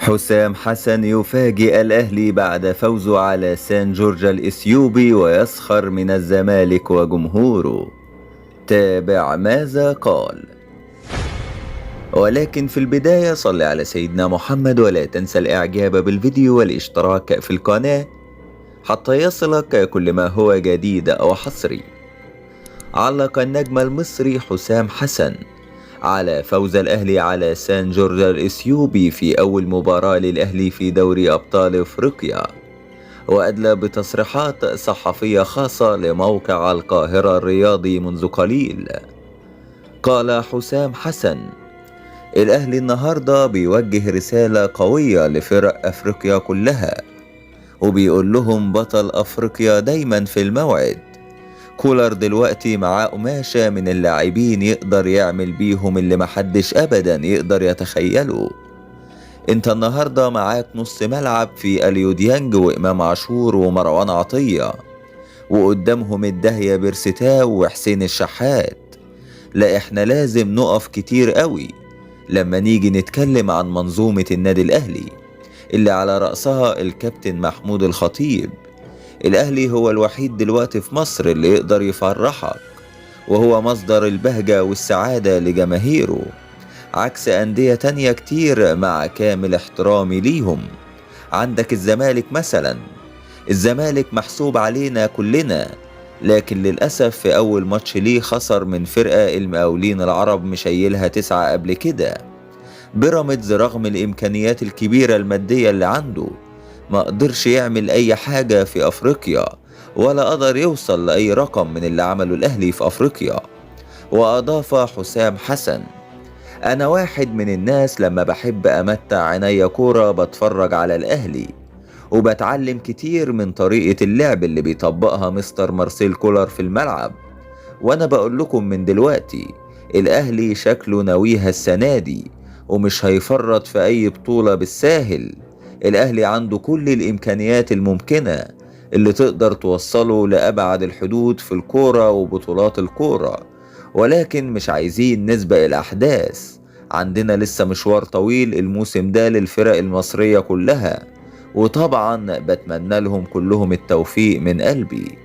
حسام حسن يفاجئ الأهلي بعد فوزه على سان جورج الإثيوبي ويسخر من الزمالك وجمهوره. تابع ماذا قال. ولكن في البداية صل على سيدنا محمد، ولا تنسى الإعجاب بالفيديو والاشتراك في القناة حتى يصلك كل ما هو جديد أو حصري. علق النجم المصري حسام حسن على فوز الأهلي على سان جورج الإثيوبي في أول مباراة للأهلي في دوري أبطال إفريقيا، وأدلى بتصريحات صحفية خاصة لموقع القاهرة الرياضي منذ قليل. قال حسام حسن: الأهلي النهاردة بيوجه رسالة قوية لفرق أفريقيا كلها، وبيقول لهم بطل أفريقيا دايما في الموعد. كولر دلوقتي معاه قماشة من اللاعبين يقدر يعمل بيهم اللي محدش أبدا يقدر يتخيله. انت النهاردة معاك نص ملعب في اليو ديانج وإمام عاشور ومروان عطية، وقدامهم الدهية بيرسي تاو وحسين الشحات. لا، احنا لازم نقف كتير قوي لما نيجي نتكلم عن منظومة النادي الأهلي اللي على رأسها الكابتن محمود الخطيب. الأهلي هو الوحيد دلوقتي في مصر اللي يقدر يفرحك، وهو مصدر البهجة والسعادة لجماهيره، عكس أندية تانية كتير مع كامل احترامي ليهم. عندك الزمالك مثلا، الزمالك محسوب علينا كلنا، لكن للأسف في أول ماتش ليه خسر من فرقة المقاولين العرب مشيلها 9 قبل كده. بيراميدز رغم الإمكانيات الكبيرة المادية اللي عنده ما قدرش يعمل أي حاجة في أفريقيا، ولا قدر يوصل لأي رقم من اللي عمله الأهلي في أفريقيا. وأضاف حسام حسن: أنا واحد من الناس لما بحب أمتع عينيا كورة بتفرج على الأهلي، وبتعلم كتير من طريقة اللعب اللي بيطبقها مستر مارسيل كولر في الملعب. وأنا بقول لكم من دلوقتي الأهلي شكله ناويها السنة دي، ومش هيفرط في أي بطولة بالساهل. الأهلي عنده كل الإمكانيات الممكنة اللي تقدر توصله لأبعد الحدود في الكورة وبطولات الكورة، ولكن مش عايزين نسبق الأحداث. عندنا لسه مشوار طويل الموسم ده للفرق المصرية كلها، وطبعا بتمنى لهم كلهم التوفيق من قلبي.